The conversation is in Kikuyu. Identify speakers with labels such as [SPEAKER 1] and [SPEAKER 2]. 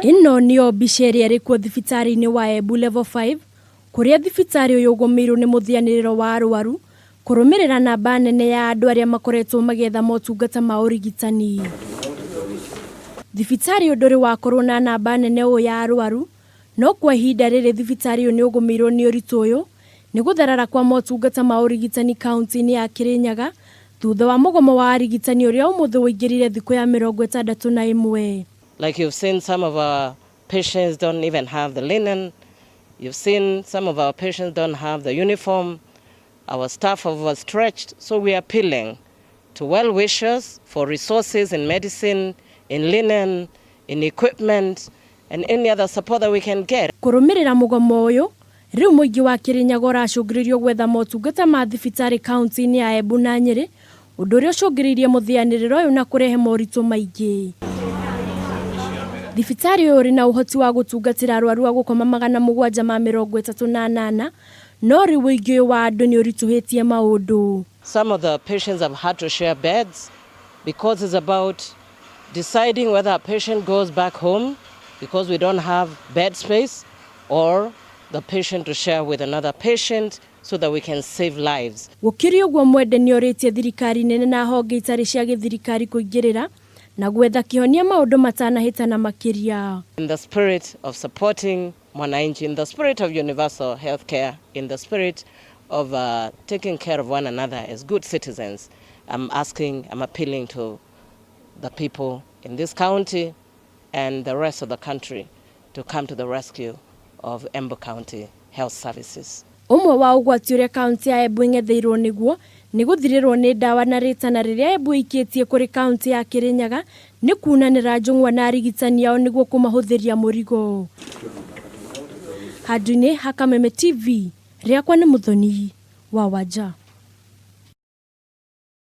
[SPEAKER 1] Ĩno nĩyo mbica ĩrĩa ĩrĩ kuo thibitarĩ-inĩ wa Embu Level 5 kũrĩa thibitarĩ ũyũ ũgũmĩirwo nĩ mũthianĩrĩro wa arwaru kũrũmĩrĩra namba nene ya andũ arĩa makoretwo magĩetha motungata ma ũrigitani. Thibitarĩ ũyũ ndũrĩ wakorwo na namba nene ũũ ya arwaru no kwa ihinda rĩrĩ thibitarĩ ũyũ nĩ ũgũmĩirwo nĩ ũritũ ũyũ nĩ gũtherera kwa motungata ma ũrigitani kaunti-inĩ ya Kirinyaga thutha wa mũgomo wa arigitani ũrĩa ũmũthĩ ũingĩrire thikũ ya 61.
[SPEAKER 2] Like you've seen, some of our patients don't even have the linen. You've seen some of our patients don't have the uniform. Our staff are overstretched, so we are appealing to well-wishers for resources in medicine, in linen, in equipment, and any other support that we can get.
[SPEAKER 1] Kũrũmĩrĩra mũgomo ũyũ, rĩu mũingĩ wa Kirinyaga ũracũngĩrĩrio gwetha motungata ma thibitarĩ kaunti-inĩ ya Embu na Nyĩrĩ, ũndũ ũrĩa ũcũngĩrĩirie mũthĩanĩrĩro ũyũ na kũrehe moritũ maingĩ. Thibitarĩ ũyũ ũrĩ na ũhoti wa gũtungatĩra arwaru a gũkoma 738, no rĩu ũingĩ ũyũ wa andũ nĩ ũritũhĩtie maũndũ.
[SPEAKER 2] Some of the patients have had to share beds because it's about deciding whether a patient goes back home because we don't have bed space, or the patient to share with another patient so that we can save lives.
[SPEAKER 1] Gũkĩrĩ ũguo, Mwende nĩ orĩtie thirikari nene na honge itarĩ cia gĩthirikari kũingĩrĩra na gwetha kĩhonia maũndũ matanahĩtana makĩria.
[SPEAKER 2] In the spirit of supporting mwananchi, in the spirit of universal health care, in the spirit of taking care of one another as good citizens, I'm asking, I'm appealing to the people in this county and the rest of the country to come to the rescue of Embu County Health Services.
[SPEAKER 1] Ũmwe wa ũgwati ũrĩa kaunti ya Embu ĩng'etheirwo nĩguo nĩ gũthirĩrwo nĩ ndawa, na rĩtana rĩrĩa Embu ĩikĩtie kũrĩ kaunti ya Kirinyaga nĩ kunanĩra njũng'wa na arigitani ao nĩguo kũmahũthĩria mũrigo. Handũ-inĩ ha Kameme TV, rĩakwa nĩ Mũthoni wa Wanja.